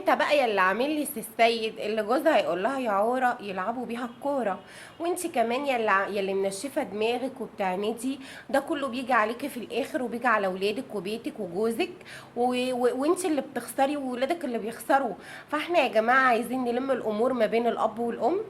انت بقى يا اللي عامل لي السيد اللي جوزها هيقول لها يا عورة يلعبوا بيها الكوره، وانت كمان يا اللي منشفة دماغك وبتعمدي، ده كله بيجي عليكي في الاخر، وبيجي على ولادك وبيتك وجوزك، وانت اللي بتخسري وولادك اللي بيخسروا. فاحنا يا جماعة عايزين نلم الامور ما بين الاب والام،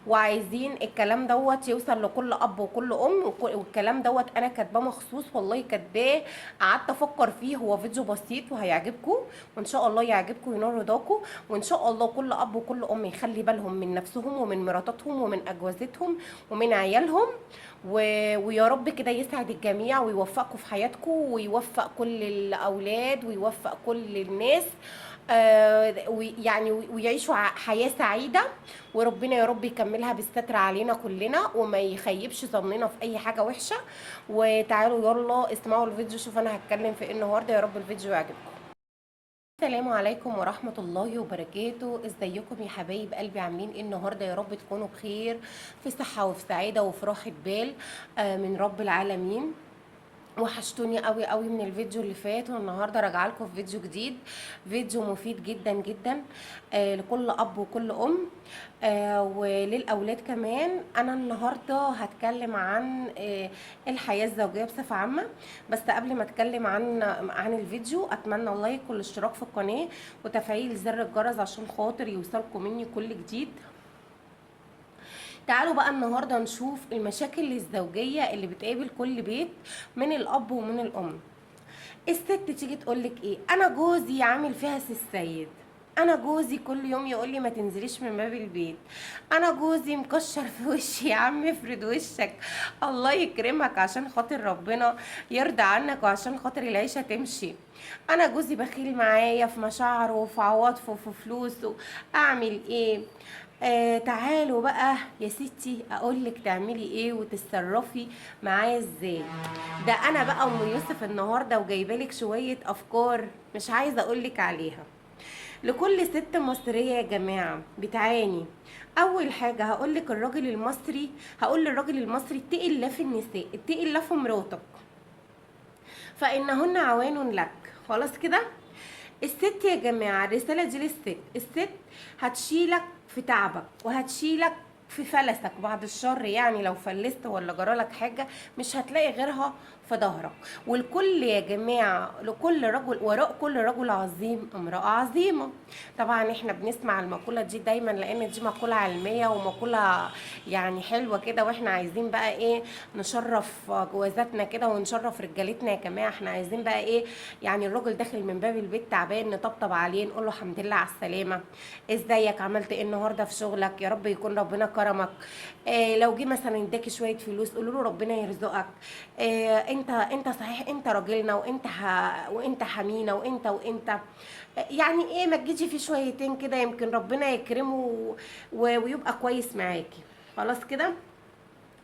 وعايزين الكلام دوت يوصل لكل اب وكل ام، والكلام دوت انا كاتباه مخصوص والله، كاتباه قعدت افكر فيه، هو فيديو بسيط وهيعجبكم وان شاء الله يعجبكم وينور رضاكم، وان شاء الله كل اب وكل ام يخلي بالهم من نفسهم ومن مراتاتهم ومن اجوازتهم ومن عيالهم، ويا رب كده يسعد الجميع ويوفقكم في حياتكم، ويوفق كل الاولاد ويوفق كل الناس، ويعيشوا حياة سعيدة، وربنا يا رب يكملها بالستر علينا كلنا وما يخيبش ظننا في اي حاجة وحشة. وتعالوا يلا اسمعوا الفيديو، شوف انا هتكلم في ايه النهارده، يا رب الفيديو يعجبكم. السلام عليكم ورحمة الله وبركاته. ازيكم يا حبايب قلبي، عاملين ايه النهاردة؟ يا رب تكونوا بخير، في صحة وفي سعادة وفي راحة بال من رب العالمين. وحشتوني قوي قوي من الفيديو اللي فات، والنهارده راجعه لكم في فيديو جديد، فيديو مفيد جدا جدا لكل اب وكل ام، وللاولاد كمان. انا النهارده هتكلم عن الحياة الزوجية بصفة عامة، بس قبل ما اتكلم عن الفيديو اتمنى ال like والاشتراك في القناة وتفعيل زر الجرس عشان خاطر يوصلكم مني كل جديد. تعالوا بقى النهارده نشوف المشاكل الزوجية اللي بتقابل كل بيت من الاب ومن الام. الست تيجي تقولك ايه؟ انا جوزي عامل فيها السيد، انا جوزي كل يوم يقولي ما تنزليش من باب البيت، انا جوزي مكشر في وشي. يا عم افرد وشك، الله يكرمك، عشان خاطر ربنا يرضى عنك وعشان خاطر العيشة تمشي. انا جوزي بخيل معايا في مشاعره وفي عواطفه وفي فلوسه، اعمل ايه؟ تعالوا بقى يا ستي اقولك تعملي ايه وتتصرفي معايا ازاي. ده انا بقى ام يوسف النهارده وجايبالك شوية افكار مش عايزه اقولك عليها. لكل ست مصرية يا جماعة بتعاني، اول حاجة هقولك الراجل المصري، هقول للراجل المصري اتقي الله في النساء، اتقي الله في مراتك، فانهن عوان لك. خلاص كده. الست يا جماعة الرسالة دي للست، الست هتشيلك في تعبك وهتشيلك في فلسك بعد الشر، يعني لو فلست ولا جرالك حاجة مش هتلاقي غيرها في ظهرك. والكل يا جماعة، لكل رجل، وراء كل رجل عظيم امرأة عظيمة. طبعا احنا بنسمع المقولة دي دايما لان دي مقولة علمية ومقولة يعني حلوة كده، واحنا عايزين بقى ايه؟ نشرف جوازاتنا كده ونشرف رجالتنا يا جماعة. احنا عايزين بقى ايه؟ يعني الراجل داخل من باب البيت تعبان نطبطب عليه، نقول له الحمد لله على السلامة، ازيك، عملت ايه النهارده في شغلك، يا رب يكون ربنا كرمك. لو جه مثلا اداكي شوية فلوس قولوا له ربنا يرزقك، انت صحيح انت راجلنا وانت حمينا وانت يعني ايه، ما تجيش في شويتين كده يمكن ربنا يكرمه ويبقى كويس معاكي. خلاص كده.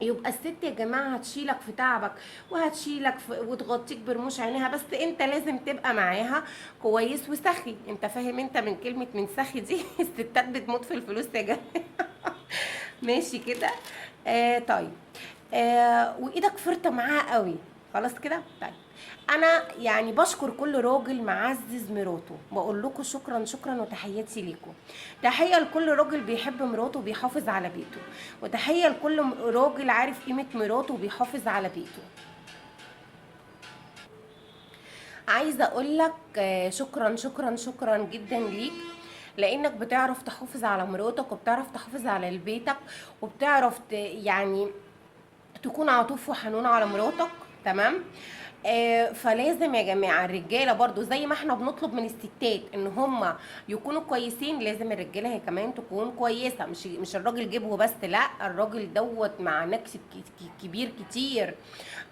يبقى الست يا جماعة هتشيلك في تعبك وهتشيلك وتغطيك برموش عينيها، بس انت لازم تبقى معاها كويس وسخي. انت فاهم انت من كلمة من سخي دي؟ الستات بتموت في الفلوس يا جماعة. ماشي كده. طيب. وايدك فرطه معاها قوي. خلاص كده. طيب انا يعني بشكر كل راجل معزز مراته، بقول لكم شكرا شكرا وتحياتي ليكم. تحية لكل راجل بيحب مراته وبيحافظ على بيته، وتحية لكل راجل عارف قيمة مراته وبيحافظ على بيته. عايزه اقول لك شكرا شكرا شكرا جدا ليك، لانك بتعرف تحافظ على مراتك وبتعرف تحافظ على بيتك وبتعرف يعني تكون عطوف وحنون على مراتك. تمام. فلازم يا جماعة الرجالة برضو زي ما احنا بنطلب من الستات ان هم يكونوا كويسين، لازم الرجالة هي كمان تكون كويسة. مش الراجل جيبه بس، لا، الراجل دوت معناه كبير كتير.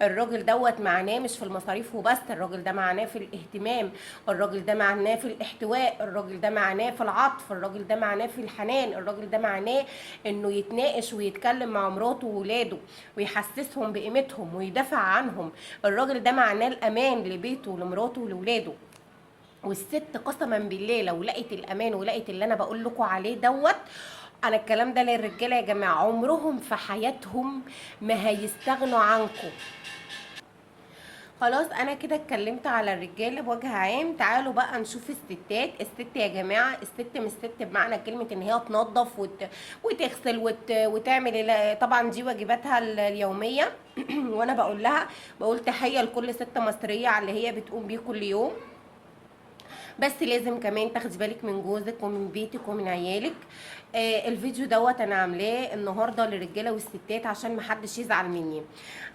الراجل دوت معناه مش في المصاريف وبس، الراجل ده معناه في الاهتمام، الراجل ده معناه في الاحتواء، الراجل ده معناه في العطف، الراجل ده معناه في الحنان، الراجل ده معناه انه يتناقش ويتكلم مع مراته وولاده ويحسسهم بقيمتهم ويدافع عنهم. الراجل ده معناه الامان لبيته ولمراته ولولاده. والست قسما بالله لو لقت الامان ولقت اللي انا بقول لكم عليه دوت، انا الكلام ده للرجاله يا جماعة، عمرهم في حياتهم ما هيستغنوا عنكم. خلاص انا كده اتكلمت على الرجالة بوجه عام. تعالوا بقى نشوف الستات. الست يا جماعة، الست مش ست بمعنى كلمة ان هي تنظف وتغسل وتعمل، طبعا دي واجباتها اليومية. وانا بقول لها، بقول تحية لكل ست مصرية على اللي هي بتقوم بيه كل يوم، بس لازم كمان تاخدي بالك من جوزك ومن بيتك ومن عيالك. الفيديو دوت انا عاملاه النهارده للرجاله والستات عشان محدش يزعل مني.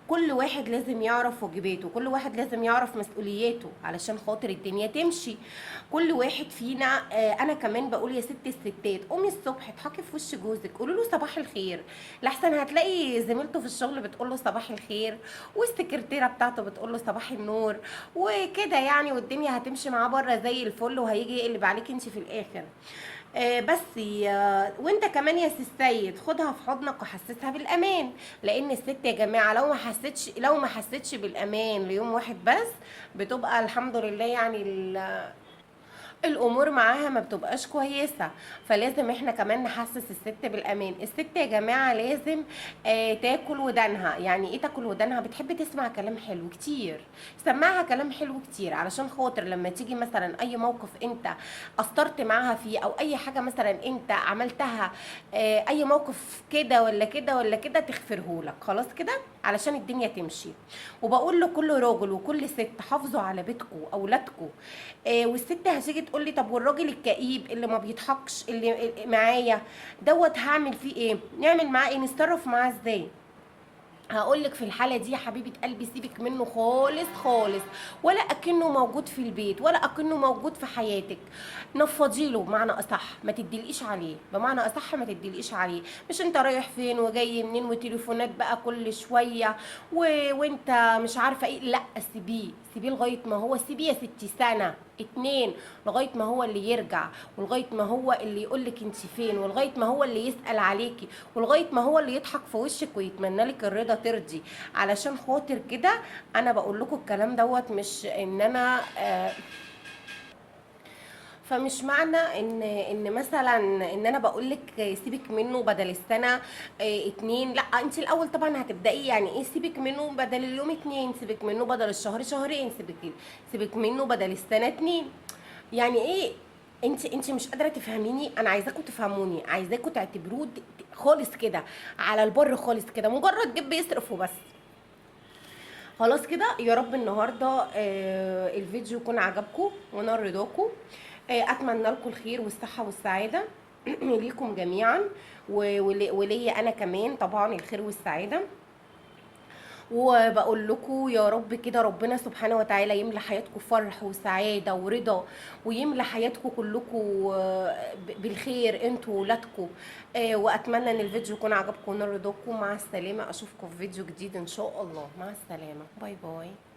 كل واحد لازم يعرف واجباته، كل واحد لازم يعرف مسؤولياته علشان خاطر الدنيا تمشي. كل واحد فينا، انا كمان بقول يا ست الستات، قومي الصبح اضحكي في وش جوزك، قولي له صباح الخير، لحسن هتلاقي زميلته في الشغل بتقول له صباح الخير، والسكرتيره بتاعته بتقول له صباح النور وكده يعني، والدنيا هتمشي معاه بره زي الفل، وهيجي يقلب عليك انت في الاخر. بس وانت كمان يا سي السيد خدها في حضنك وحسسها بالامان، لان الست يا جماعة لو ما حستش بالامان ليوم واحد بس، بتبقى الحمد لله يعني الامور معاها ما بتبقاش كويسة. فلازم احنا كمان نحسس الست بالامان. الست يا جماعة لازم تاكل ودانها. يعني ايه تاكل ودانها؟ بتحب تسمع كلام حلو كتير، سمعها كلام حلو كتير علشان خاطر لما تيجي مثلا اي موقف انت قصرت معاها فيه، او اي حاجة مثلا انت عملتها، اي موقف كده ولا كده ولا كده، تغفرهولك خلاص كده علشان الدنيا تمشي. وبقول لكل راجل وكل ست، حافظوا على بيتكم واولادكم. والست هتيجي تقول لي طب والراجل الكئيب اللي ما بيضحكش اللي معايا دوت هعمل فيه ايه؟ نعمل معاه ايه؟ نتصرف معاه ازاي؟ هقول لك في الحالة دي يا حبيبه قلبي، سيبك منه خالص خالص، ولا اكنه موجود في البيت، ولا اكنه موجود في حياتك. نفضي له بمعنى اصح، ما تدلقيش عليه، بمعنى اصح ما تدلقيش عليه. مش انت رايح فين وجاي منين وتليفونات بقى كل شوية وانت مش عارفه ايه، لا سيبيه، سيبيه لغاية ما هو، سيبيه يا ستي سنة اتنين لغاية ما هو اللي يرجع، ولغاية ما هو اللي يقولك انت فين، ولغاية ما هو اللي يسال عليكي، ولغاية ما هو اللي يضحك في وشك ويتمنى لك الرضا ترضي. علشان خاطر كده انا بقول لكم الكلام دوت، مش ان انا فمش معنى ان مثلا ان انا بقول لك سيبك منه بدل السنة اتنين، لا انت الاول طبعا هتبداي يعني ايه سيبك منه بدل اليوم اتنين، سيبك منه بدل الشهر شهرين، سيبك منه بدل السنة اتنين. يعني ايه؟ انت مش قادرة تفهميني، انا عايزاكم تفهموني، عايزاكم تعتبروه خالص كده على البر خالص كده، مجرد جيب بيصرف وبس خلاص كده. يا رب النهارده الفيديو يكون عجبكم ونال رضاكم. اتمنى لكم الخير والصحة والسعادة ليكم جميعا، وليا انا كمان طبعا الخير والسعادة. وبقول لكم يا رب كده ربنا سبحانه وتعالى يملى حياتكم فرح وسعادة ورضا، ويملى حياتكم كلكم بالخير انتوا وولادكم. واتمنى ان الفيديو يكون عجبكم ونال رضاكم. مع السلامة، اشوفكم في فيديو جديد ان شاء الله. مع السلامة، bye bye.